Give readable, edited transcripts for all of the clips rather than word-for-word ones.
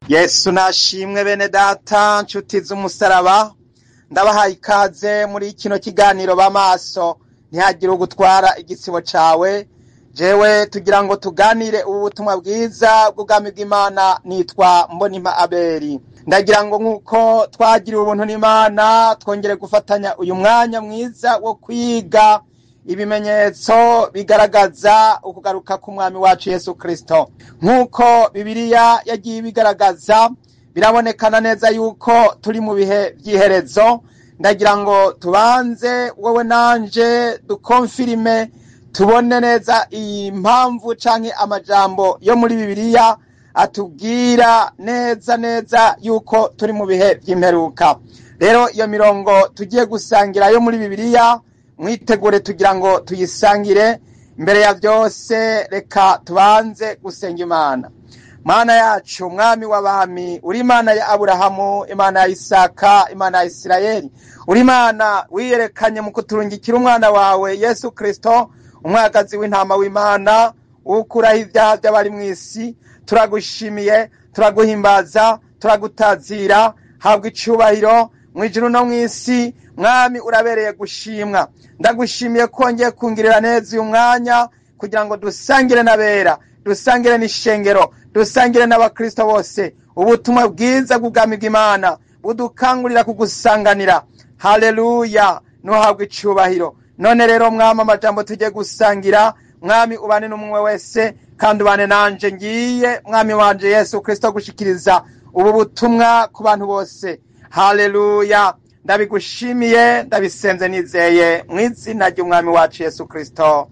Yesu nashimwe bene data nshuti z'umusaraba, ndabahaye ikaze muri kino kiganiro b'amaso ntihagire ugutwara igitsibo cawe. Jewe tugira ngo tuganire ubu butumwa bwiza bw'ubwami bw'Imana, nitwa Mbonimpa Abeli. Ndagira ngo nk'uko twagiriwe ubuntu n'Imana twongere gufatanya uyu mwanya mwiza wo kwiga ibimenyetso bigaragaza ukugaruka k'umwami wacu Yesu Kristo. Nk'uko Bibiliya yagiye ibigaragaza, birabonekana neza yuko turi mu bihe vy'iherezo. Ndagira ngo tubanze wowe nanje dukonfirime, tubone neza impamvu canke amajambo yo muri Bibiliya atubwira neza neza yuko turi mu bihe vy'imperuka. Rero iyo mirongo tugiye gusangira yo muri Bibiliya, mwitegure tugira ngo tuyisangire. Mbere ya vyose reka tubanze gusenga Imana. Mana yacu, Mwami w'abami, uri Imana ya Aburahamu, Imana ya Isaka, Imana ya Isirayeli, uri Imana wiyerekanye mu kuturungikira umwana wawe Yesu Kristo, umwagazi w'intama w'Imana, ukuraho ibyaha by'abari mw'isi. Turagushimiye, turaguhimbaza, turagutazira, habwa icubahiro mw'ijuru no mw'isi. Mwami, urabereye gushimwa. Ndagushimiye ko wongeye kungirira neza uyu mwanya kugira ngo dusangire n'abera, dusangire n'ishengero, dusangire n'abakristo bose ubutumwa bwiza bw'ubwami bw'Imana budukangurira kugusanganira. Haleluya, nuhabwa icubahiro. None rero Mwami, amajambo tugiye gusangira, Mwami ubane n'umwe wese kandi ubane nanje ngiye, Mwami wanje Yesu Kristo, gushikiriza ubu butumwa ku bantu bose. Haleluya, ndabigushimiye, ndabisenze nizeye mu izina ry'umwami wacu Yesu Kristo.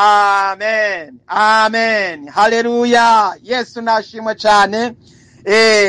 Amen, amen. Haleluya, Yesu nashimwe cane.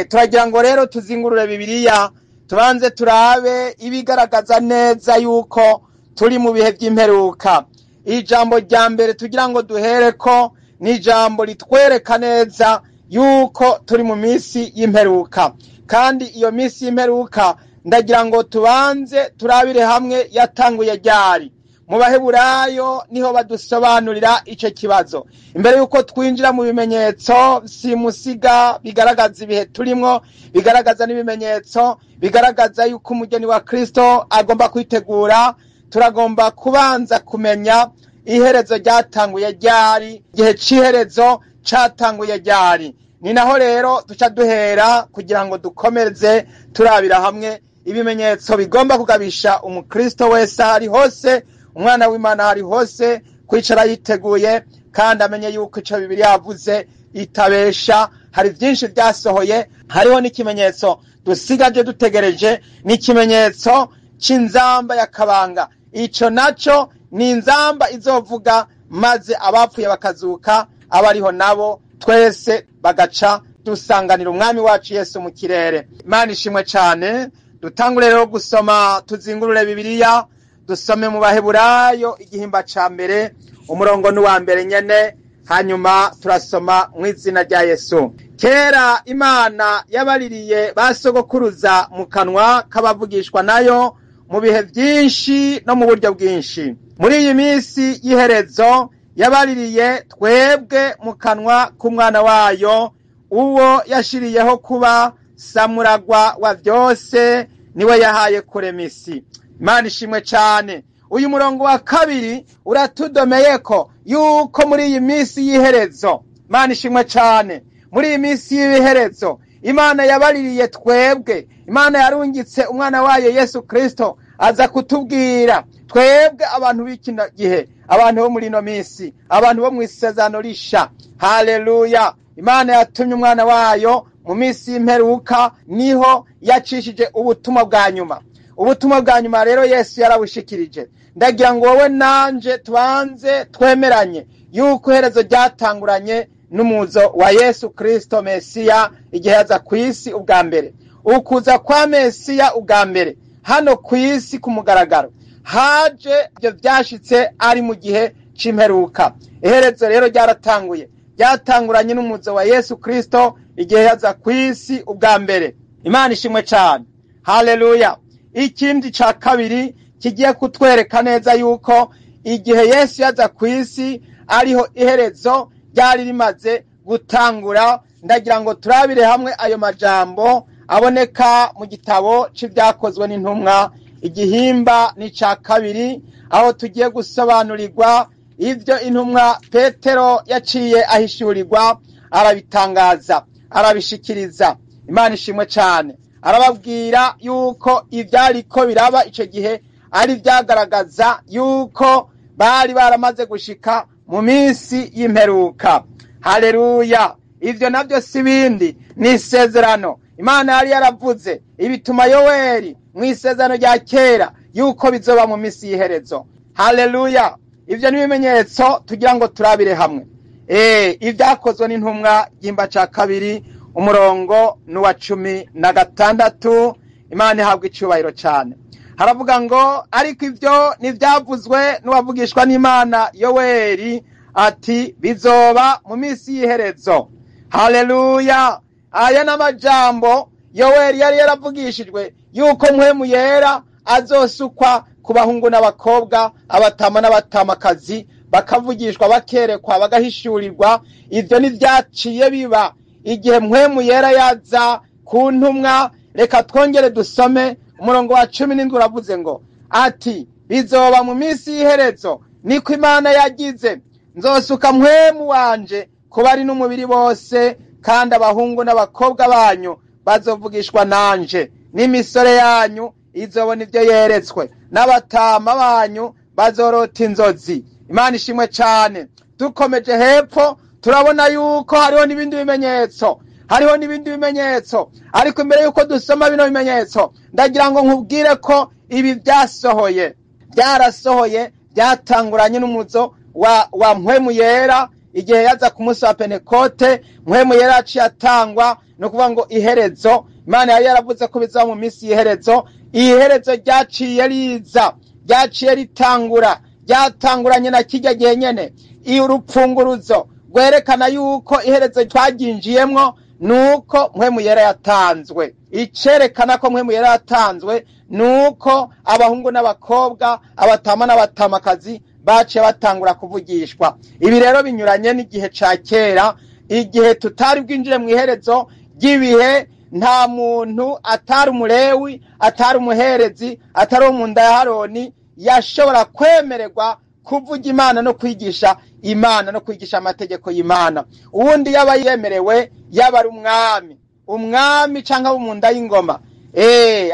Turagira ngo rero tuzingurure Bibiliya, tubanze turabe ibigaragaza neza yuko turi mu bihe vy'imperuka. Ijambo rya mbere tugira ngo duhereko ni ijambo ritwereka neza yuko turi mu misi y'imperuka. Kandi iyo misi y'imperuka ndagira ngo tubanze turabire hamwe yatanguye ryari. Mu Baheburayo niho badusobanurira ico kibazo. Imbere yuko twinjira mu bimenyetso simusiga bigaragaza ibihe turimwo, bigaragaza n'ibimenyetso bigaragaza yuko umugeni wa Kristo agomba kwitegura, turagomba kubanza kumenya iherezo ryatanguye ryari, igihe c'iherezo catanguye ryari. Ni naho rero duca duhera kugira ngo dukomeze turabira hamwe ibimenyetso bigomba kugabisha umukristo wese ahari hose, umwana w'Imana ahari hose, kwicara yiteguye kandi amenye yuko ico Bibiliya yavuze itabesha. Hari vyinshi vyasohoye, hariho n'ikimenyetso dusigaje dutegereje, n'ikimenyetso c'inzamba ya kabanga. Ico naco ni inzamba izovuga maze abapfuye bakazuka, abariho nabo twese bagaca dusanganira umwami wacu Yesu mu kirere. Imana ishimwe cane. Dutangure rero gusoma, tuzingurure Bibiliya, dusome mu Baheburayo igihimba ca mbere, umurongo ni uwa mbere nyene, hanyuma turasoma mu izina rya Yesu. Kera Imana yabaririye ba sogokuruza mu kanwa k'abavugishwa nayo mu bihe vyinshi no mu buryo bwinshi. Muri iyi minsi y'iherezo yabaririye twebwe mu kanwa k'umwana wayo, uwo yashiriyeho kuba samuragwa wa vyose, niwe yahaye kurema isi. Imana ishimwe cane. Uyu murongo wa kabiri uratudomeyeko yuko muri iyi minsi y'iherezo, Imana ishimwe cane, muri iyi minsi y'iherezo Imana yabaririye twebwe, Imana yarungitse umwana wayo Yesu Kristo aza kutubwira twebwe abantu b'ikino gihe, abantu bo muri ino minsi, abantu bo mw'isezerano risha. Haleluya, Imana yatumye umwana wayo mu minsi y'imperuka, niho yacishije ubutumwa bwa nyuma. Ubutumwa bwa nyuma rero Yesu yarabushikirije. Ndagira ngo wowe nanje tubanze twemeranye yuko iherezo ryatanguranye n'umuzo wa Yesu Kristo Mesiya igihe yaza kw'isi ubwa mbere. Ukuza kwa Mesiya ubwa mbere hano kw'isi ku mugaragaro haje, ivyo vyashitse ari mu gihe c'imperuka. Iherezo rero ryaratanguye, ryatanguranye n'umuzo wa Yesu Kristo igihe yaza kw'isi ubwa mbere. Imana ishimwe cane. Haleluya. Ikindi ca kabiri kigiye kutwereka neza yuko igihe Yesu yaza kw'isi ariho iherezo ryari rimaze gutangura, Ndagira ngo turabire hamwe ayo majambo aboneka mu gitabo c'Ibyakozwe n'Intumwa, igihimba n'ica kabiri, aho tugiye gusobanurirwa ivyo intumwa Petero yaciye ahishurirwa, arabitangaza, arabishikiriza. Imana ishimwe cane. Arababwira yuko ivyariko biraba ico gihe ari vyagaragaza yuko bari baramaze gushika mu minsi y'imperuka. Haleluya! Ivyo navyo si bindi, ni isezerano Imana yari yaravuze ibituma Yoweri mu isezerano rya kera yuko bizoba mu minsi y'iherezo. Haleluya! Ivyo ni ibimenyetso tugira ngo turabire hamwe. Ibyakozwe n'Intumwa, igihimba ca kabiri, umurongo n'uwa 16. Imana ihabwa icubahiro cane. Haravuga ngo: ariko ivyo ntivyavuzwe n'uwavugishwa n'Imana Yoweri ati: bizoba mu minsi y'iherezo. Haleluya! Aya n'amajambo Yoweri yari yaravugishijwe yuko Mpwemu Yera azosukwa ku bahungu n'abakobwa, abatama n'abatamakazi, bakavugishwa, bakerekwa, bagahishurirwa. Ivyo ntivyaciye biba igihe Mpwemu Yera yaza ku ntumwa. Reka twongere dusome umurongo wa 17, uravuze ngo ati: bizoba mu minsi y'iherezo, niko Imana yagize, nzosuka Mpwemu wanje ku bari n'umubiri bose, kandi abahungu n'abakobwa banyu bazovugishwa nanje, n'imisore yanyu izobona ivyo yeretswe, n'abatama banyu bazorota inzozi. Imana ishimwe cane. Dukomeje hepfo turabona yuko hariho n'ibindi bimenyetso, hariho n'ibindi bimenyetso. Ariko imbere yuko dusoma bino bimenyetso, ndagira ngo nkubwire ko ibi byasohoye, byarasohoye, byatanguranye n'umuzo wa Mpwemu Yera igihe yaza ku munsi wa Pentekote. Mpwemu Yera yaciye atangwa, ni ukuvuga ngo iherezo Imana yari yaravuze ko bizaba mu minsi y'iherezo. Iherezo ryaciye riza, ryaciye ritangura, ryatanguranye na kirya gihe nyene. Urupfunguruzo rwerekana yuko iherezo twaryinjiyemwo nuko Mpwemu Yera yatanzwe. Icerekana ko Mpwemu Yera yatanzwe nuko abahungu n'abakobwa, abatama n'abatamakazi baciye batangura kuvugishwa. Ibi rero binyuranye n'igihe ca kera, igihe tutari bwinjire mu iherezo ry'ibihe. Nta muntu atari umulewi, atari umuherezi, atari uwo mu nda ya Haroni yashobora kwemererwa kuvuga Imana no kwigisha Imana no kwigisha amategeko y'Imana. Uwundi yaba yemerewe yaba ari umwami, umwami canke abo mu nda y'ingoma.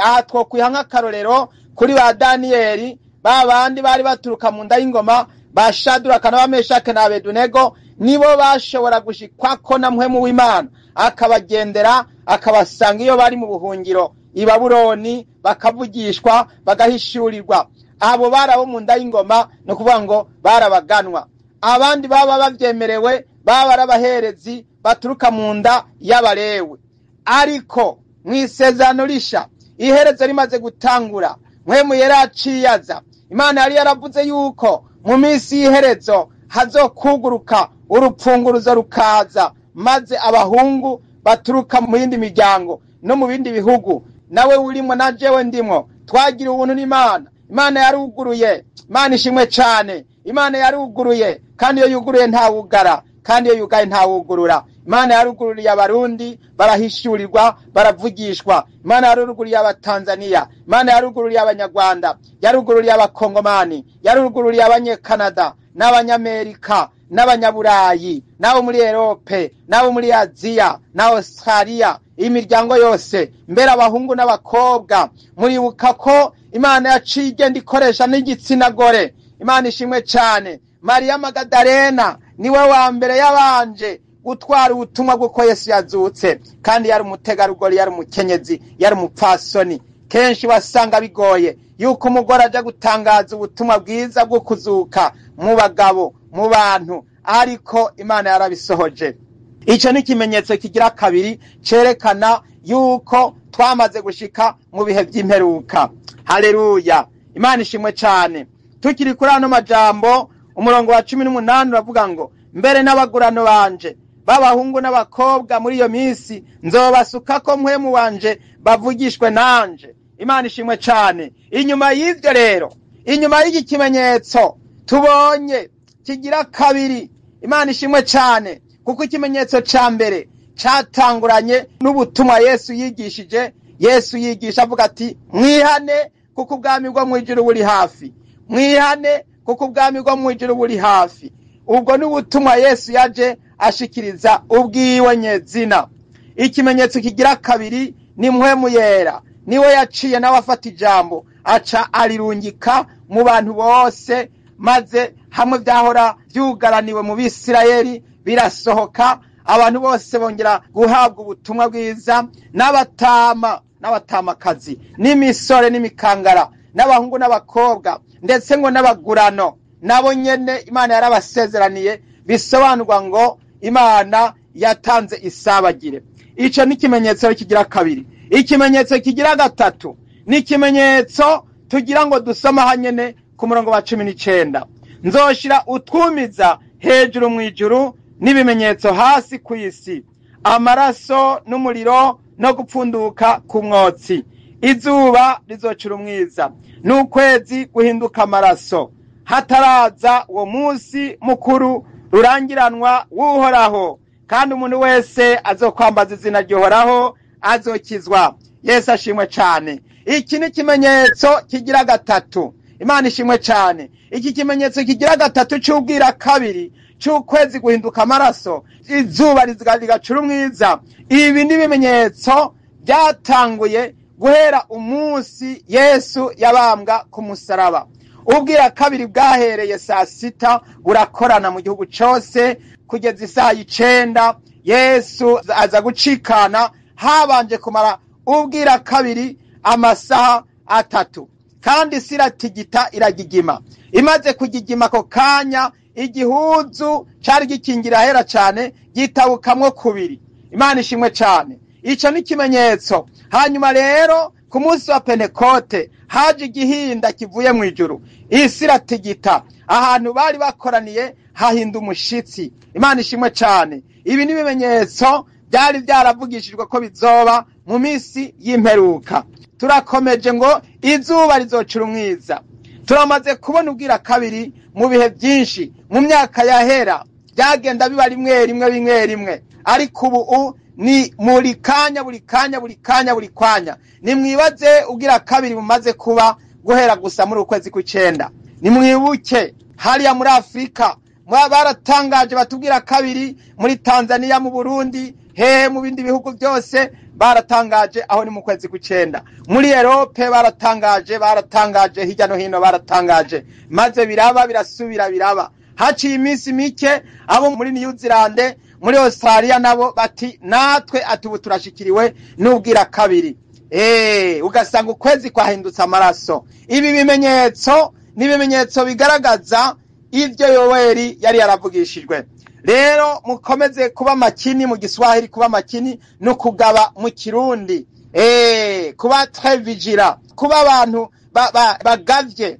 Aha twokwiha nk'akarorero kuri ba Daniyeli, ba bandi bari baturuka mu nda y'ingoma, ba Shaduraka na ba Meshake na Abedunego, nibo bashobora gushikwako na Mpwemu w'Imana akabagendera, akabasanga iyo bari mu buhungiro i Babuloni, bakavugishwa, bagahishurirwa. Abo bari abo mu nda y'ingoma, ni ukuvuga ngo barabaganwa. Abandi baba bavyemerewe baba ari abaherezi baturuka mu nda y'Abalewi. Ariko mw'isezerano risha, iherezo rimaze gutangura, Mpwemu Yera aciyaza. Imana yari yaravuze yuko mu minsi y'iherezo hazokuguruka urupfunguruzo rukaza, maze abahungu baturuka mu yindi miryango no mu bindi bihugu, nawe urimo na jewe ndimwo, twagira ubuntu n'Imana. Imana yaruguruye. Imana ishimwe cane. Imana yaruguruye, kandi iyo yuguruye ntawugara, kandi iyo yugaye ntawugurura. Imana yarugururiye Abarundi, barahishurirwa, baravugishwa. Imana yarugururiye Abatanzania, Imana yarugururiye Abanyarwanda, yarugururiye Abakongomani, yarugururiye Abanyekanada n'Abanyamerika n'Abanyaburayi n'abo muri Erope n'abo muri Aziya na Australia, imiryango yose, mbere abahungu n'abakobwa. Muribuka ko Imana yaciye igenda ikoresha n'igitsina gore. Imana ishimwe cane. Mariya Magadalena niwe wa mbere yabanje gutwara ubutumwa bw'uko Yesu yazutse, kandi yari umutegarugori, yari umukenyezi, yari umupfasoni. Kenshi wasanga bigoye yuko umugore aja gutangaza ubutumwa bwiza bwo kuzuka mu bagabo, mu bantu, ariko Imana yarabisohoje. Ico ni ikimenyetso kigira kabiri cerekana yuko twamaze gushika mu bihe vy'imperuka. Haleluya! Imana ishimwe cane. Tukiri kuri ano majambo, umurongo wa 18 uravuga ngo: mbere n'abagurano banje b'abahungu n'abakobwa muri iyo minsi nzobasukako Mpwemu wanje, bavugishwe nanje. Imana ishimwe cane. Inyuma y'ivyo rero, inyuma y'iki kimenyetso tubonye kigira kabiri, Imana ishimwe cane, kuko ikimenyetso ca mbere catanguranye n'ubutumwa Yesu yigishije. Yesu yigisha avuga ati mwihane kuko ubwami bwo mw'ijuru buri hafi, mwihane kuko ubwami bwo mw'ijuru buri hafi. Ubwo n'ubutumwa Yesu yaje ashikiriza ubwiwe nyezina. Ikimenyetso kigira kabiri ni Mpwemu Yera, niwe yaciye nawe afata ijambo aca arirungika mu bantu bose, maze hamwe byahora byugaraniwe mu Bisirayeli birasohoka, abantu bose bongera guhabwa ubutumwa bwiza, n'abatama n'abatamakazi, n'imisore n'imikangara, n'abahungu n'abakobwa, ndetse ngo n'abagurano nabo nyene Imana yarabasezeraniye. Bisobanurwa ngo Imana yatanze isabagire. Ico ni ikimenyetso kigira kabiri. Ikimenyetso kigira gatatu ni ikimenyetso tugira ngo dusoma hanyene ku murongo wa 19: nzoshira utwumiza hejuru mw'ijuru n'ibimenyetso hasi ku isi, amaraso n'umuriro no gupfunduka ku mwotsi. Izuba rizocura umwiza n'ukwezi guhinduka amaraso, hataraza uwo munsi mukuru rurangiranwa w'Uhoraho, kandi umuntu wese azokwambaza izina ry'Uhoraho azokizwa. Yesu ashimwe cyane. Iki ni ikimenyetso kigira gatatu. Imana ishimwe cyane. Iki kimenyetso kigira gatatu cy'ubwira kabiri cy'ukwezi guhinduka amaraso, izuba rigacura umwiza, ibi ni ibimenyetso byatanguye guhera umunsi Yesu yabambwa ku musaraba. Ubwira kabiri bwahereye saa 6 burakorana mu gihugu cyose kugeza isaha 9. Yesu aza gucikana, habanje kumara ubwira kabiri amasaha 3, kandi isi iratigita iragigima. Imaze kugigima ako kanya, igihuzu cari gikingira ahera cane gitabukamwo kubiri. Imana ishimwe cane. Ico ni ikimenyetso. Hanyuma rero ku munsi wa Pentekote haje igihinda kivuye mu ijuru, isi iratigita, ahantu bari bakoraniye hahinda umushitsi. Imana ishimwe cane. Ibi ni ibimenyetso byari byaravugishijwe ko bizoba mu minsi y'imperuka. Turakomeje ngo izuba rizocura umwiza. Turamaze kubona ubwira kabiri mu bihe byinshi mu myaka yahera, byagenda biba rimwe rimwe rimwe rimwe, ariko ubu ni muri kanya buri kanya buri kanya buri kwanya. Nimwibaze ubwira kabiri bumaze kuba guhera gusa muri ukwezi kw'icenda. Nimwibuke hariya muri Afrika baratangaje batubwira kabiri, muri Tanzania, mu Burundi, hehe mu bindi bihugu byose baratangaje, aho ni mu kwezi kw'icenda. Muri Europe baratangaje, baratangaje hirya no hino baratangaje, maze biraba birasubira biraba. Haciye iminsi mike abo muri New Zealand, muri Australia nabo bati natwe atubu turashikiriwe n'ubwira kabiri. Ugasanga ukwezi kwahindutse amaraso. Ibi bimenyetso ni ibimenyetso bigaragaza ivyo Yoweri yari yaravugishijwe. Rero mukomeze kuba makini mu Giswahili, kuba makini no kugaba mu Kirundi, kuba très vigilant, kuba abantu bagavye,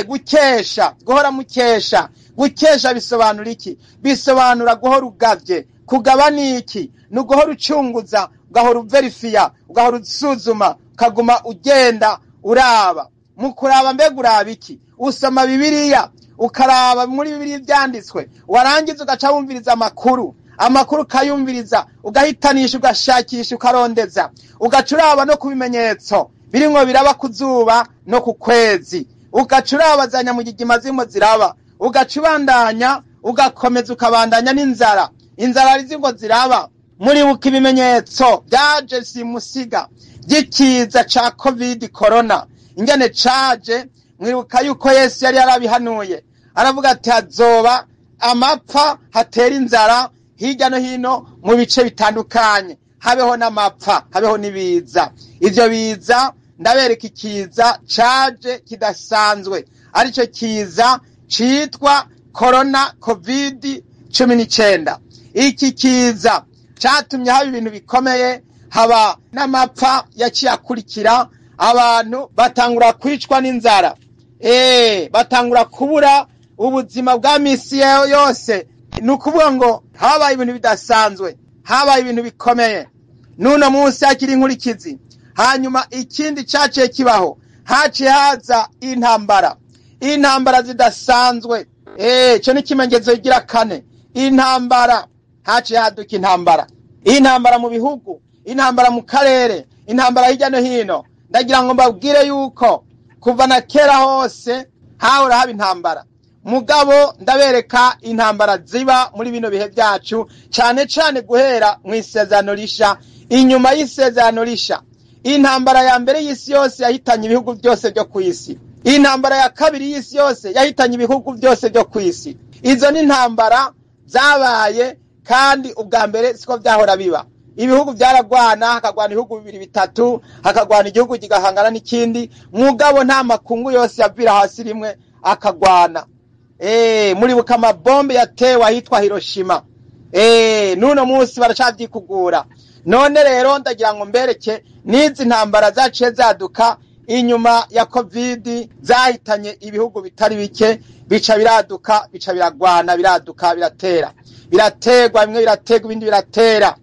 gukesha, guhora mukesha. Gukesha bisobanura iki? Bisobanura guhora ugavye. Kugaba ni iki? Ni uguhora ucunguza, ugahora uverifiya, ugahora usuzuma, ukaguma ugenda uraba. Mu kuraba mbega uraba iki? Usoma Bibiliya, ukaraba muri Bibiliya ivyanditswe, warangiza ugaca wumviriza amakuru, amakuru ukayumviriza, ugahitanisha, ugashakisha, ukarondeza, ugaca uraba no ku bimenyetso birimwo biraba ku zuba no ku kwezi, ugaca uraba za nyamugigima zirimo ziraba, ugaca ubandanya, ugakomeza ukabandanya n'inzara, inzara zirimo ziraba. Muribuka ibimenyetso byaje simusiga by'ikiza ca Covid corona, ingene caje. Mwibuka yuko Yesu yari yarabihanuye, aravuga ati hazoba amapfa, hatera inzara hirya no hino mu bice bitandukanye, habeho n'amapfa, habeho n'ibiza. Ivyo biza ndabereka ikiza caje kidasanzwe, arico kiza citwa corona Covid 19. Iki kiza catumye haba ibintu bikomeye, haba n'amapfa yaciye akurikira, abantu batangura kwicwa n'inzara, batangura kubura ubuzima bwa misi yose. Ni ukuvuga ngo habaye ibintu bidasanzwe, habaye ibintu bikomeye. N'uno munsi hakiri inkurikizi. Hanyuma ikindi caciye kibaho, haciye haza intambara, intambara zidasanzwe. Ico ni ikimenyetso kigira kane, intambara. Haciye haduka intambara. Intambara mu bihugu, intambara mu karere, intambara hirya no hino. Ndagira ngo mbabwire yuko kuva na kera hose hahora haba intambara. Mugabo ndabereka intambara ziba muri bino bihe byacu, cyane cyane guhera mu isezerano risha, inyuma y'isezerano risha. Intambara ya mbere y'isi yose yahitanye ibihugu byose byo ku isi. Intambara ya kabiri y'isi yose yahitanye ibihugu byose byo ku isi. Izo ni intambara zabaye, kandi ubwa mbere siko byahora biba. Ibihugu byaragwana, hakagwana ibihugu bibiri bitatu, hakagwana igihugu kigahangana n'ikindi. Mugabo nta makungu yose yavira hasi rimwe akagwana. Muribuka amabombe yatewe ahitwa Hiroshima. N'uno munsi baracavyikugura. None rero ndagira ngo mbereke n'izi ntambara zaciye zaduka inyuma ya Covid, zahitanye ibihugu bitari bike, bica biraduka, bica biragwana, biraduka, biratera, birategwa, bimwe birategwa, ibindi biratera.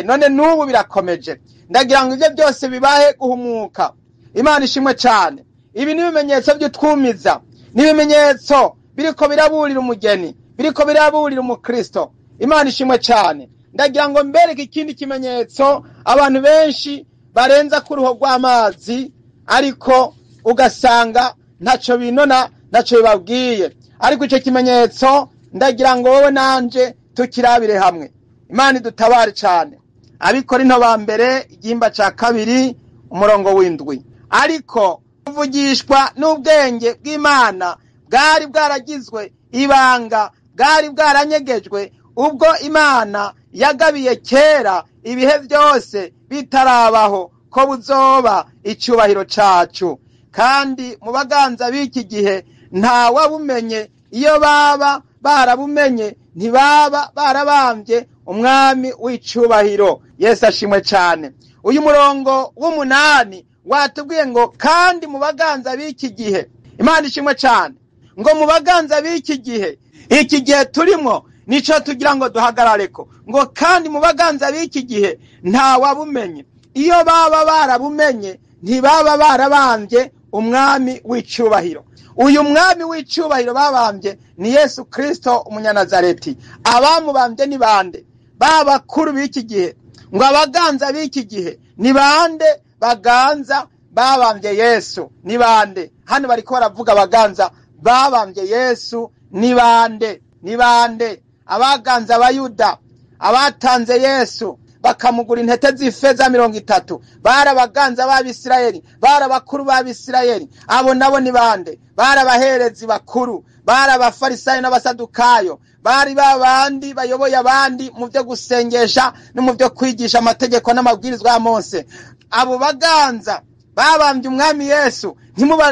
None n'ubu birakomeje. Ndagira ngo ivyo byose bibahe guhumuka. Imana ishimwe cyane. Ibi ni ibimenyetso by'utwumiza, ni ibimenyetso biriko biraburira umugeni, biriko biraburira umukristo. Imana ishimwe cyane. Ndagira ngo mbereke ikindi kimenyetso abantu benshi barenza ku ruho rw'amazi, ariko ugasanga ntaco binona, ntaco bibabwiye. Ariko ico kimenyetso ndagira ngo wowe nanje tukirabire hamwe. Imana idutabare cyane. Abikorinto ba mbere igihimba ca 2 umurongo w'indwi. Ariko kuvugishwa n'ubwenge bw'Imana bwari bwaragizwe ibanga, bwari bwaranyegejwe ubwo Imana yagabiye kera ibihe byose bitarabaho ko buzoba icyubahiro cacu. Kandi mu baganza b'iki gihe nta wabumenye, iyo baba barabumenye ntibaba barabambye umwami w'icubahiro. Yesu ashimwe cyane. Uyu murongo w'umunani watubwiye ngo kandi mu baganza b'iki gihe, Imana ishimwe cyane, ngo mu baganza b'iki gihe, iki gihe turimo nico tugira ngo duhagarareko, ngo kandi mu baganza b'iki gihe nta wabumenye, iyo baba barabumenye ntibaba barabambye umwami w'icubahiro. Uyu mwami w'icubahiro babambye ni Yesu Kristo umunyanazareti. Abamubambye ni bande? Babakuru b'iki gihe. Ngo abaganza b'iki gihe ni bande? Baganza babambye Yesu ni bande? Hano bariko baravuga abaganza babambye Yesu ni bande? Ni bande? Abaganza abayuda abatanze Yesu bakamugura intete z'ifeza 30, bari abaganza b'Abisirayeli, bari abakuru b'Abisirayeli. Abo nabo ni bande? Bari abaherezi bakuru, bari abafarisayo n'abasadukayo, bari babandi bayoboye abandi mu byo gusengesha no mu byo kwigisha amategeko n'amabwirizwa ya Mose. Abo baganza babambye umwami Yesu,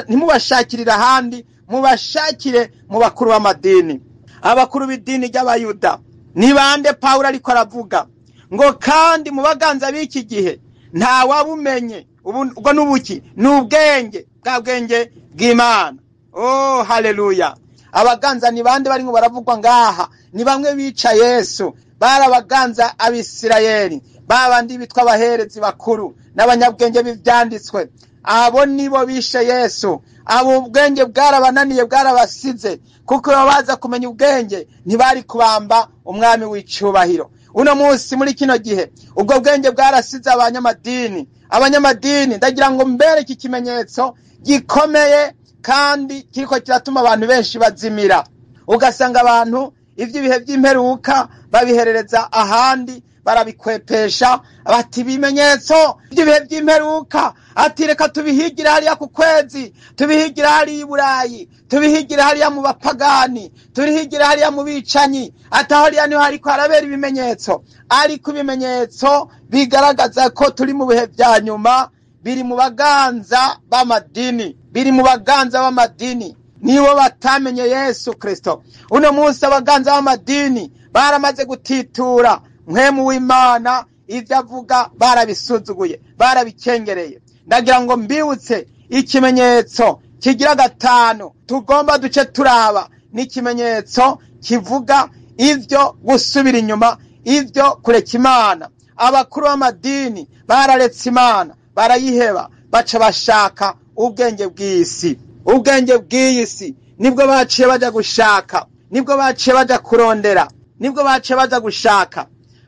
ntimubashakirire ahandi, mubashakire mu bakuru b'amadini, abakuru b'idini ry'Abayuda. Ni bande Pawulo ariko aravuga ngo kandi mu baganza b'iki gihe nta wabumenye? Ubwo n'ubuki? Ni ubwenge bwa bwenge bw'Imana. Oh, haleluya. Abaganza ni bande barimo baravugwa ngaha? Ni bamwe bica Yesu, bari abaganza Abisirayeli, babandi bitwa abaherezi bakuru n'abanyabwenge b'ivyanditswe. Abo nibo bishe Yesu. Abo ubwenge bwarabananiye, bwarabasize, kuko baza kumenya ubwenge ntibari kubamba umwami w'icubahiro. Uno munsi muri kino gihe ubwo bwenge bwarasize abanyamadini. Abanyamadini, ndagira ngo mbere iki kimenyetso gikomeye kandi kiriko kiratuma abantu benshi bazimira. Ugasanga abantu ivy'ibihe by'imperuka babiherereza ahandi, barabikwepesha, bati ibimenyetso by'ibihe by'imperuka, ati reka tubihigira hariya ku kwezi, tubihigira hariya i Burayi, tubihigira hariya mu bapagani, tubihigira hariya mu bicanyi, ati hariya niho hariko harabera ibimenyetso. Ariko ibimenyetso bigaragaza ko turi mu bihe vya nyuma biri mu baganza b'amadini, biri mu baganza b'amadini. Nibo batamenye Yesu Kristo. Uno munsi abaganza b'amadini baramaze gutitura mpwemu w'Imana, ivyo avuga barabisuzuguye, barabikengereye. Ndagira ngo mbibutse ikimenyetso kigira 5 tugomba duce turaba, ni ikimenyetso kivuga ivyo gusubira inyuma, ivyo kureka Imana. Abakuru b'amadini bararetse Imana, barayiheba, baca bashaka ubwenge bw'isi. Ubwenge bw'isi nibwo baciye baja gushaka, nibwo baciye baja kurondera, nibwo baciye baja gushaka.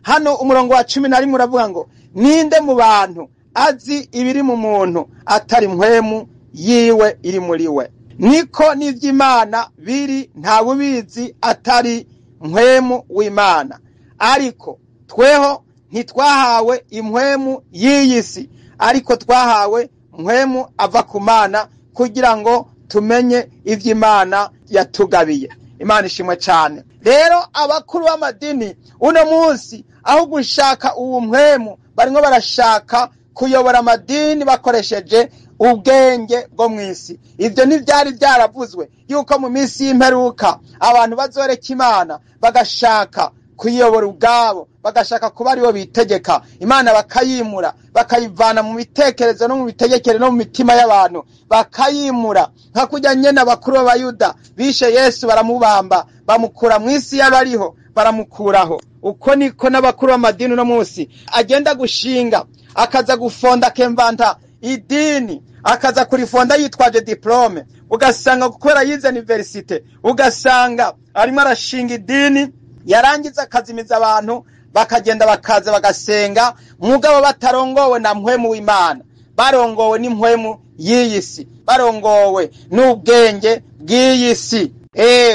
Hano umurongo wa 11 uravuga ngo ninde mu bantu azi ibiri mu muntu atari mpwemu yiwe iri muri we? Niko n'ivy'Imana biri, nta bubizi atari mpwemu w'Imana. Ariko tweho ntitwahawe impwemu y'iyi si, ariko twahawe mpwemu ava ku Mana, kugira ngo tumenye ivy'Imana yatugabiye. Imana ishimwe cyane. Rero abakuru b'amadini uno munsi aho gushaka uwo mpwemu, barimo barashaka kuyobora amadini bakoresheje ubwenge bwo mw'isi. Ivyo ntivyari vyaravuzwe yuko mu minsi y'imperuka abantu bazoreka Imana bagashaka kuyobora ubwabo, bagashaka kuba aribo bitegeka Imana, bakayimura, bakayivana mu bitekerezo no mu bitegekere no mu mitima y'abantu, bakayimura nka kurya nyene abakuru b'Abayuda bishe Yesu baramubamba, bamukura mw'isi y'abariho, baramukuraho. Uko niko n'abakuru b'amadini uno munsi agenda gushinga, akaza gufonda akemvanta idini, akaza kurifonda yitwaje diplome, ugasanga kubera yize universite, ugasanga arimo arashinga idini, yarangiza akazimiza abantu, bakagenda bakaza bagasenga, mugabo batarongowe na mpwemu w'Imana, barongowe n'impwemu y'iyi si, barongowe n'ubwenge bw'iyi si.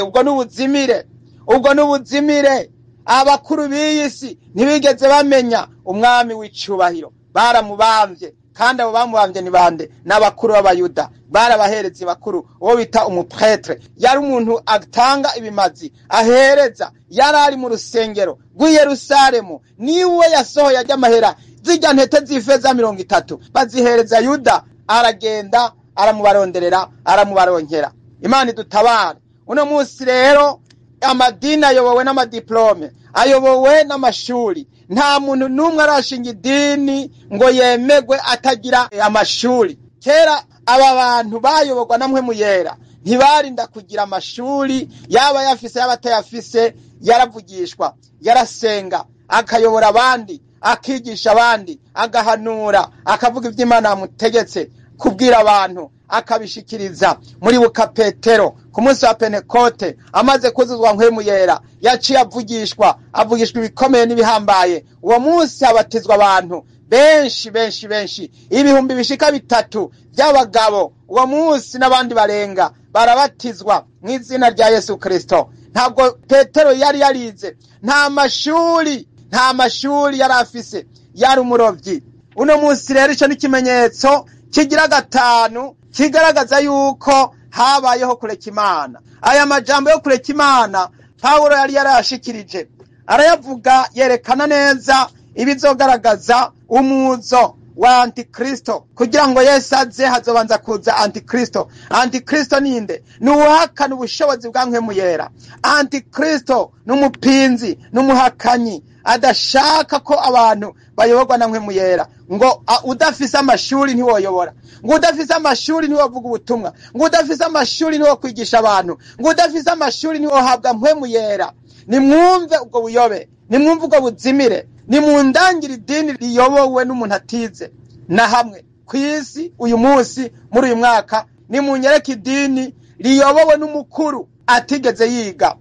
Ubwo n'ubuzimire, ubwo n'ubuzimire. Abakuru b'iyi si ntibigeze bamenya umwami w'icubahiro, baramubamvye. Kandi abo bamubamvye ni bande? N'abakuru b'Abayuda, barabaherezi bakuru. Uwo bita umupretre yari umuntu atanga ibimazi, ahereza, yari ari mu rusengero rw'i Yerusalemu, niwe yasohoye ajya amahera, zirya ntete z'ifeza 30 bazihereza Yuda, aragenda aramubaronderera, aramubaronkera. Imana idutabare. Uno munsi rero amadini ayobowe n'amadiplome, ayobowe n'amashuri. Nta muntu n'umwe arashinga idini ngo yemegwe atagira amashuri. Kera aba bantu bayoborwa na Mpwemu Yera ntibarinda kugira amashuri, yaba yafise yaba atayafise, yaravugishwa, yarasenga, akayobora abandi, akigisha abandi, agahanura, akavuga ivy'Imana yamutegetse kubwira abantu, akabishikiriza. Muri buka Petero ku munsi wa Pentekote amaze kuzuzwa Mpwemu Yera, yaciye avugishwa, avugishwa ibikomeye n'ibihambaye. Uwo munsi habatizwa abantu benshi benshi benshi, ibihumbi bishika 3 by'abagabo uwo munsi, n'abandi barenga barabatizwa mu izina rya Yesu Kristo. Ntabwo Petero yari yarize, nta mashuri, nta mashuri yari afise, yari umurovyi. Uno munsi rero ico ni ikimenyetso kigira 5 kigaragaza yuko habayeho kureka Imana. Aya majambo yo kureka Imana Pawulo yari yarayashikirije, arayavuga, yerekana neza ibizogaragaza umuzo wa Antikristo. Kugira ngo Yesu aze hazobanza kuza Antikristo. Antikristo ninde? Ni uwahakana ubushobozi bwa Mpwemu Yera. Antikristo n'umupinzi, n'umuhakanyi, adashaka ko abantu bayoborwa na Mpwemu Yera. Ngo udafise amashuri ntiwoyobora, ngo udafise amashuri ntiwovuga ubutumwa, ngo udafise amashuri ntiwokwigisha abantu, ngo udafise amashuri ntiwohabwa Mpwemu Yera. Nimwumve ubwo buyobe, nimwumve ubwo buzimire, nimundangire idini riyobowe n'umuntu atize na hamwe kw'isi uyu munsi muri uyu mwaka. Nimunyereke idini riyobowe n'umukuru atigeze yiga.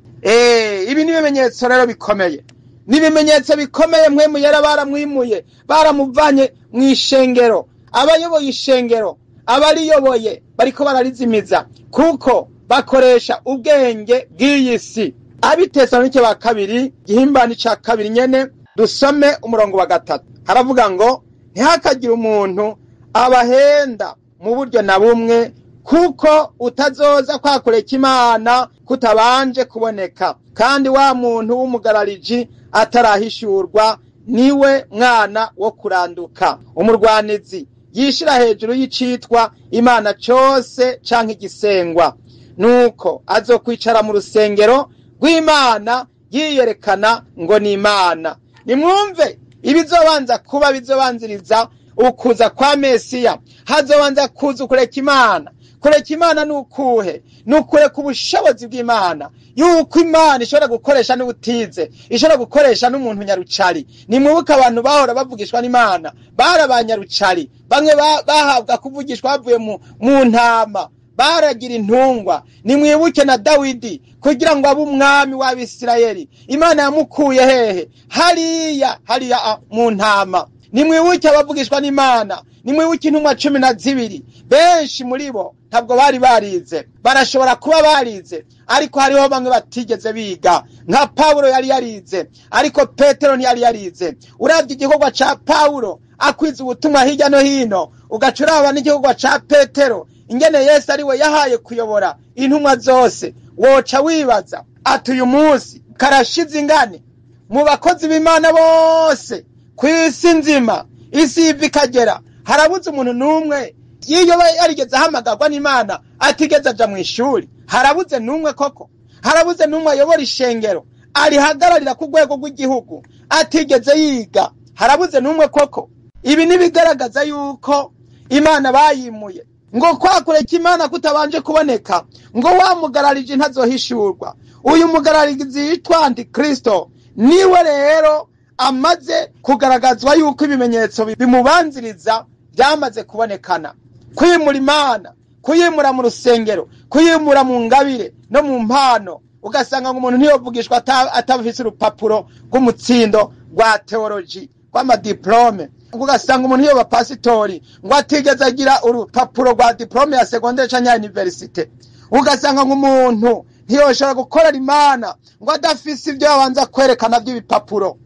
Ibi ni ibimenyetso rero bikomeye, ni ibimenyetso bikomeye. Mpwemu Yera baramwimuye, baramuvanye mw'ishengero. Abayoboye ishengero, abariyoboye bariko bararizimiza, kuko bakoresha ubwenge bw'iyi si. Abitesalonike ba kabiri gihimbani ca 2 nyene, dusome umurongo wa 3, haravuga ngo ntihakagire umuntu abahenda mu buryo na bumwe, kuko utazoza kwakureka Imana kutabanje kuboneka, kandi wa muntu w'umugarariji atarahishurwa, niwe mwana wo kuranduka, umurwanizi yishira hejuru y'icitwa Imana cose canke igisengwa. Nuko azokwicara mu rusengero rw'Imana yiyerekana ngo ni Imana. Nimwumve ibizobanza kuba bizobanziriza ukuza kwa Mesiya. Hazobanza kuza kureka Imana. Kureka Imana ni ukuhe? Ni ukureka ubushobozi bw'Imana, yuko Imana ishobora gukoresha n'ubutize, ishobora gukoresha n'umuntu nyarucari. Nimwibuke abantu bahora bavugishwa n'Imana, bari abanyarucari, bamwe bahabwa kuvugishwa bavuye mu ntama, baragira intungwa. Nimwibuke na Dawidi kugira ngo abe umwami w'Abisirayeli, Imana yamukuye hehe? Hariya hariya mu ntama. Nimwibuke abavugishwa n'Imana, nimwibuke intumwa 12, benshi muri bo ntabwo bari barize, barashobora kuba barize ariko hariho bamwe batigeze biga. Nka Pawulo yari yarize ariko Petero ntiyari yarize. Uravye igikorwa ca Pawulo akwiza ubutumwa hirya no hino, ugaca uraba n'igikorwa ca Petero ingene Yesu ari we yahaye kuyobora intumwa zose, woca wibaza ati uyu munsi karashize ingane mu bakozi b'Imana bose kw'isi nzima, isi iva ikagera, harabuze umuntu n'umwe yiyo yarigeze ahamagarwa n'Imana atigeze aja mw'ishuri? Harabuze n'umwe koko? Harabuze n'umwe ayobora ishengero arihagararira ku rwego rw'igihugu atigeze yiga? Harabuze n'umwe koko? Ibi nibigaragaza yuko Imana bayimuye. Ngo kwakureka Imana kutabanje kuboneka, ngo wamugararije ntazohishurwa. Uyu mugararizi yitwa Antikristo niwe rero amaze kugaragazwa yuko ibimenyetso bimubanziriza byamaze kubonekana. Kwimura Imana, kuyimura mu rusengero, kuyimura mu ngabire no mu mpano, ugasanga ngo umuntu ntiyovugishwa atafise urupapuro rw'umutsindo rwa teoloji rw'amadiplome, ugasanga umuntu yoba pasitori ngo atigeze agira urupapuro rwa diplome ya secondaire canke ya universite, ugasanga ngo umuntu ntiyoshobora gukorera Imana ngo adafise ivyo yabanza kwerekana vy'ibipapuro.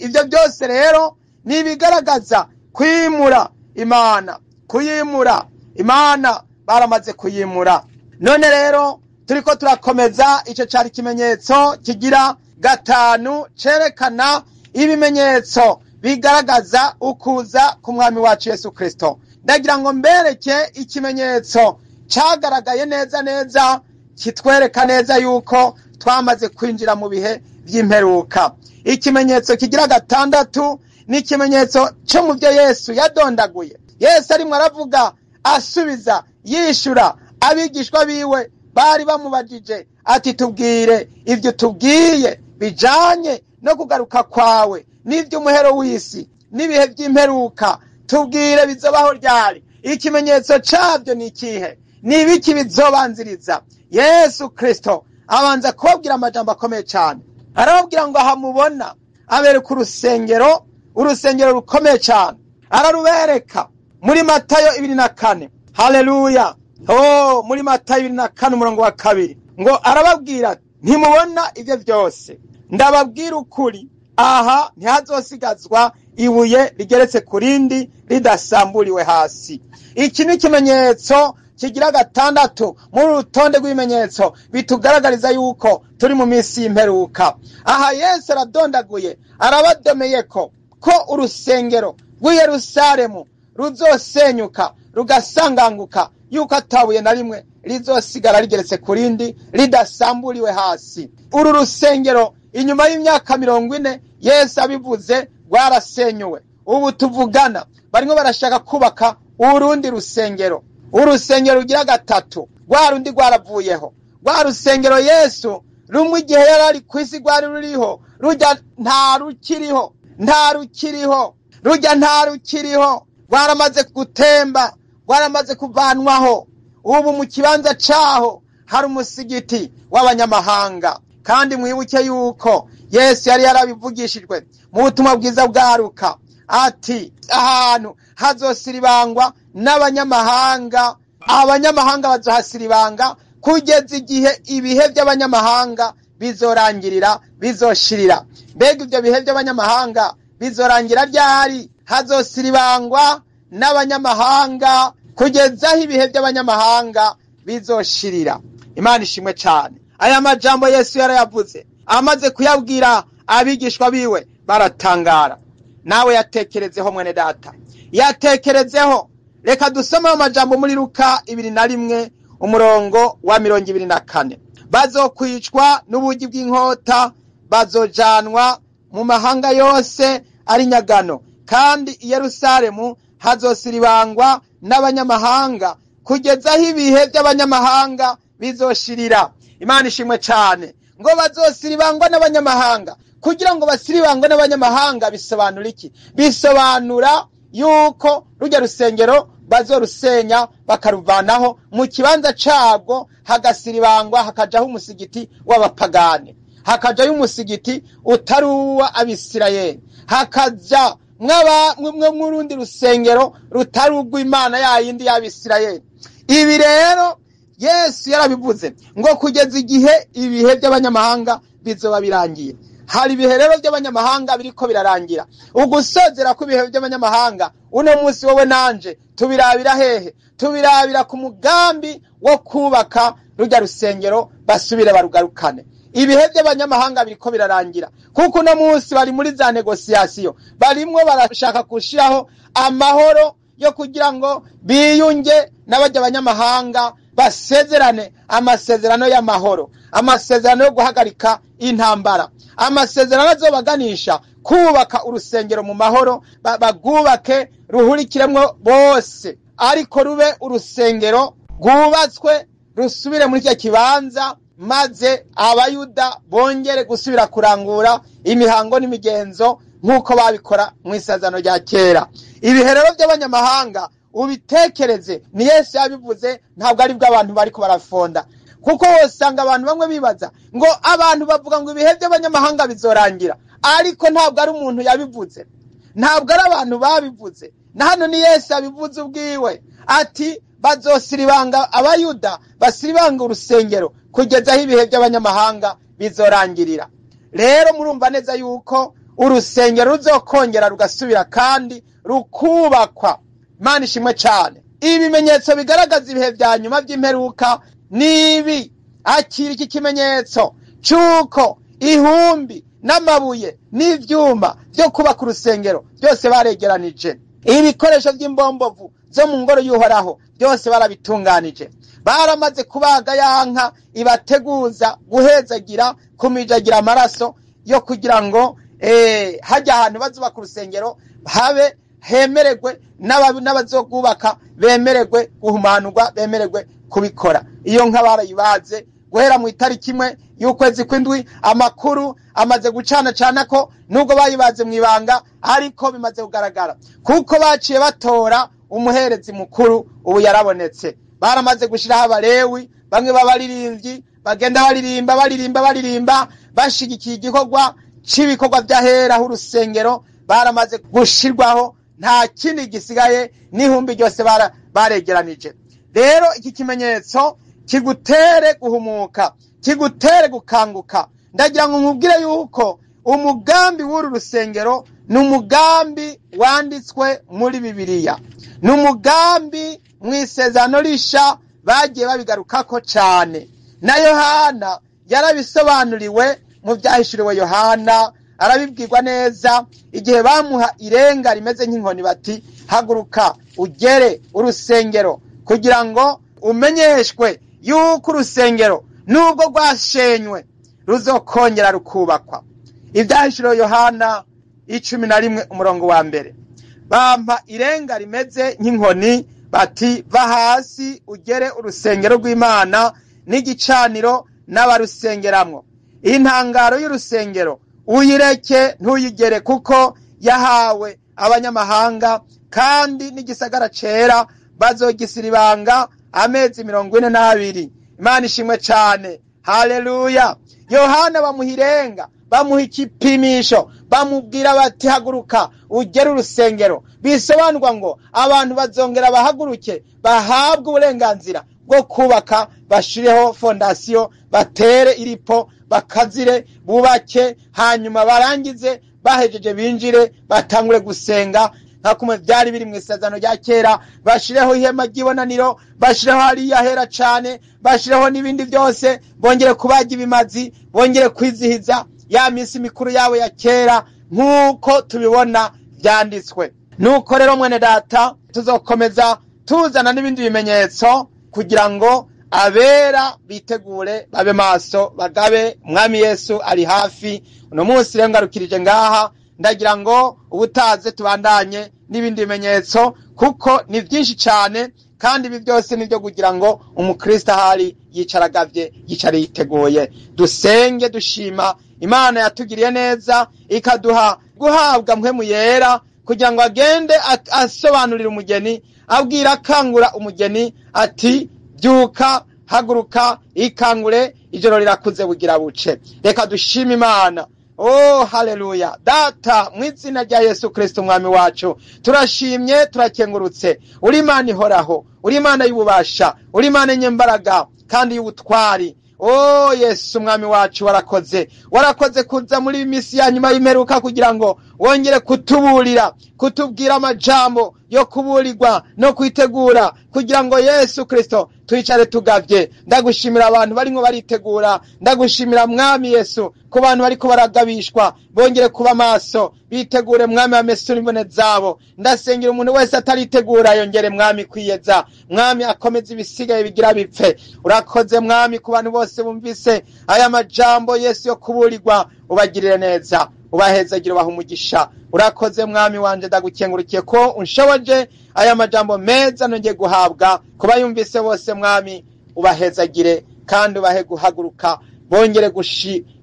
Ivyo byose rero ni ibigaragaza kwimura Imana, kuyimura Imana, baramaze kuyimura. None rero turiko turakomeza, ico cari ikimenyetso kigira 5 cerekana ibimenyetso bigaragaza ukuza k'umwami wacu Yesu Kristo. Ndagira ngo mbereke ikimenyetso cagaragaye neza neza, kitwereka neza yuko twamaze kwinjira mu bihe vy'imperuka. Ikimenyetso kigira 6 ni ikimenyetso cyo mu byo Yesu yadondaguye. Yesu arimwo aravuga, asubiza, yishura abigishwa biwe bari bamubajije ati tubwire ivyo tubwiye bijanye no kugaruka kwawe n'ivy'umuhero w'isi n'ibihe vy'imperuka, tubwire bizobaho ryari, ikimenyetso cavyo ni ikihe, ni ibiki bizobanziriza? Yesu Kristo abanza kubabwira amajambo akomeye cyane, arababwira ngo aha mubona, abereka urusengero, urusengero rukomeye cyane, ararubereka muri Matayo 24. Haleluya! Oh, muri Matayo 24 umurongo wa 2 ngo arababwira, ntimubona ivyo byose, ndababwira ukuri, aha ntihazosigazwa ibuye rigeretse ku rindi ridasamburiwe hasi. Iki ni ikimenyetso kigira 6 muri urutonde rw'ibimenyetso bitugaragariza yuko turi mu minsi y'imperuka. Aha Yesu aradondaguye, arabadomeye ko urusengero rw'i Yerusalemu ruzosenyuka rugasanganguka, yuko atabuye na rimwe rizosigara rigeretse ku rindi ridasamburiwe hasi. Uru rusengero inyuma y'imyaka 40 Yesu abivuze rwarasenyuwe. Ubu tuvugana barimo barashaka kubaka urundi rusengero, urusengero rugira 3, rwa rundi rwaravuyeho. Rwa rusengero Yesu rumwe igihe yari ari kw'isi rwari ruriho, rujya nta rukiriho, nta rukiriho, rujya nta rukiriho, rwaramaze gutemba, rwaramaze kuvanwaho. Ubu mu kibanza caho hari umusigiti w'abanyamahanga. Kandi mwibuke yuko Yesu yari yarabivugishijwe mu butumwa bwiza bwa Luka ati ahantu hazosiribangwa n'abanyamahanga, abanyamahanga bazohasiribanga kugeza igihe ibihe by'abanyamahanga bizorangirira, bizoshirira. Mbega ibyo bihe by'abanyamahanga bizorangira ryari? Hazosiribangwa n'abanyamahanga kugeza aho ibihe by'abanyamahanga bizoshirira. Imana ishimwe cyane. Aya majambo Yesu yarayavuze, amaze kuyabwira abigishwa biwe baratangara. Nawe yatekerezeho mwene data, yatekerezeho. Reka dusome amajambo muri Luka 21 umurongo wa 24. Bazokwicwa n'ubugi bw'inkota, bazojanwa mu mahanga yose ari nyagano, kandi i Yerusalemu hazosiribangwa n'abanyamahanga kugeza aho ibihe by'abanyamahanga bizoshirira. Imana ishimwe cyane. Ngo bazosiribangwa n'abanyamahanga. Kugira ngo basiribangwe n'abanyamahanga bisobanura iki? Bisobanura yuko rujya rusengero bazorusenya bakaruvanaho, mu kibanza cabwo hagasiribangwa, hakajaho umusigiti w'abapagani, hakajayo umusigiti utari uwa Abisirayeli, hakaja mwe mw'urundi rusengero rutari urw'Imana yayindi y'Abisirayeli. Ibi rero Yesu yarabivuze ngo kugeza igihe ibihe by'abanyamahanga bizoba birangiye. Hari ibihe rero by'abanyamahanga biriko birarangira. Ugusozera kw'ibihe by'abanyamahanga uno munsi wowe nanje tubirabira hehe? Tubirabira ku mugambi wo kubaka rujya rusengero basubire barugarukane. Ibihe by'abanyamahanga biriko birarangira, kuko uno munsi bari muri za negosiyasiyo, barimwo barashaka gushiraho amahoro yo kugira ngo biyunge n'abajya abanyamahanga, basezerane amasezerano y'amahoro, amasezerano yo guhagarika intambara, amasezerano azobaganisha kubaka urusengero mu mahoro, bagubake ruhurikiremwo bose, ariko rube urusengero rwubatswe rusubire muri icyo kibanza, maze Abayuda bongere gusubira kurangura imihango n'imigenzo nk'uko babikora mu isezerano rya kera. Ibihe rero by'abanyamahanga ubitekereze, ni Yesu yabivuze, ntabwo ari bwo abantu bariko barafonda. Kuko wosanga abantu bamwe bibaza ngo abantu bavuga ngo ibihe by'abanyamahanga bizorangira, ariko ntabwo ari umuntu yabivuze, ntabwo ari abantu babivuze. Na hano ni Yesu yabivuze ubwiwe, ati bazosiribanga Abayuda, basiribanga urusengero kugeza aho ibihe by'abanyamahanga bizorangirira. Rero murumva neza yuko urusengero ruzokongera rugasubira kandi rukubakwa. Imana ishimwe cyane. Ibimenyetso bigaragaza ibihe bya nyuma by'imperuka nibi. Akira iki kimenyetso cy'uko ihumbi n'amabuye n'ivyuma byo kubaka urusengero byose baregeranije, ibikoresho by'imbombovu zo mu ngoro y'Uhoraho byose barabitunganije, baramaze kubaga ya nka ibateguza guhezagira kumijagira amaraso yo kugira ngo hajya ahantu bazubaka urusengero habe hemeregwe n'abazogubaka bemeregwe guhumanurwa, bemeregwe kubikora. Iyo nka barayibaze guhera mu itariki 1 y'ukwezi kw'indwi. Amakuru amaze gucana cana ko nubwo bayibaze mu ibanga, ariko bimaze kugaragara kuko baciye batora umuherezi mukuru, ubu yarabonetse. Baramaze gushiraho Abalewi bamwe b'abaririmbyi bagenda baririmba baririmba baririmba bashigikiye igikorwa c'ibikorwa by'ahera h'urusengero. Baramaze gushirwaho, nta kindi gisigaye, n'ihumbi ryose baregeranije. Rero iki kimenyetso kigutere guhumuka, kigutere gukanguka. Ndagira ngo nkubwire yuko umugambi w'uru rusengero ni umugambi wanditswe muri Bibiliya, ni umugambi mu isezerano risha bagiye babigarukako cyane. Na Yohana yarabisobanuriwe mu byahishuriwe Yohana, arabibwirwa neza igihe bamuha irenga rimeze nk'inkoni bati haguruka ugere urusengero kugira ngo umenyeshwe yuko urusengero nubwo rwashenywe ruzokongera rukubakwa. Ibyahishuriwe Yohana 11 umurongo wa 1. Bampa irenga rimeze nk'inkoni bati va hasi ugere urusengero rw'Imana n'igicaniro n'abarusengeramwo. Intangaro y'urusengero uyireke ntuyigere, kuko yahawe abanyamahanga, kandi n'igisagara cera bazogisiribanga amezi 42. Imana ishimwe cyane, haleluya. Yohana bamuha irenga, bamuha ikipimisho, bamubwira bati haguruka ugere urusengero. Bisobanurwa ngo abantu bazongera bahaguruke bahabwe uburenganzira bwo kubaka, bashireho fondasiyo, batere iripo, bakazire, bubake, hanyuma barangize bahejeje binjire batangure gusenga nka kumwe byari biri mu isezerano rya kera. Bashireho ihema ry'ibonaniro, bashireho hariya hera cane, bashireho n'ibindi byose, bongere kubaga ibimazi, bongere kwizihiza ya minsi mikuru yabo ya kera nk'uko tubibona byanditswe. Nuko rero mwene data, tuzokomeza tuzana n'ibindi bimenyetso kugira ngo abera bitegure, babe maso, bagabe. Umwami Yesu ari hafi. Uno munsi rero ngarukirije ngaha, ndagira ngo ubutaze tubandanye n'ibindi bimenyetso kuko ni byinshi cyane, kandi ibi byose nibyo kugira ngo umukristo ahari yicaragavye, yicare yiteguye. Dusenge dushima Imana yatugiriye neza, ikaduha guhabwa mpwemu yera Kugira ngo agende asobanurire umugeni, abwira akangura umugeni ati: "Byuka, haguruka, ikangure, ijoro rirakuze, bugira buce." Reka dushime Imana. Oh, haleluya! Data, mu izina rya Yesu Kristo Umwami wacu, turashimye, turakengurutse. Uri Imana ihoraho, uri Imana y'ububasha, uri Imana nyembaraga kandi y'ubutwari. Oh Yesu Umwami wacu, warakoze, warakoze kuza muri iyi minsi ya nyuma y'imperuka kugira ngo wongere kutuburira, kutubwira amajambo yo kuburirwa no kwitegura, kugira ngo Yesu Kristo twicare tugavye. Ndagushimira abantu barimo baritegura. Ndagushimira, Mwami Yesu, ku bantu bariko baragabishwa, bongere kuba maso, bitegure, Mwami, bamesure imbone zabo. Ndasengera umuntu wese ataritegura, yongere, Mwami, kwiyeza, Mwami, akomeze ibisigaye bigira bipfe. Urakoze, Mwami, ku bantu bose bumvise aya majambo, Yesu, yo kuburirwa. Ubagirire neza, ubahezagire, ubaha umugisha. Urakoze, Mwami wanje. Ndagukengurukiye ko unshoboje aya majambo meza nongeye guhabwa. Kuba yumvise bose, Mwami, ubahezagire kandi ubahe guhaguruka, bongere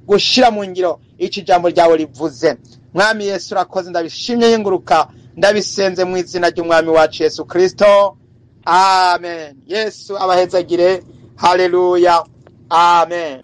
gushira mu ngiro ico ijambo ryawe rivuze. Mwami Yesu, urakoze. Ndabishimye yinguruka, ndabisenze mu izina ry'Umwami wacu Yesu Kristo, amen. Yesu abahezagire. Haleluya, amen.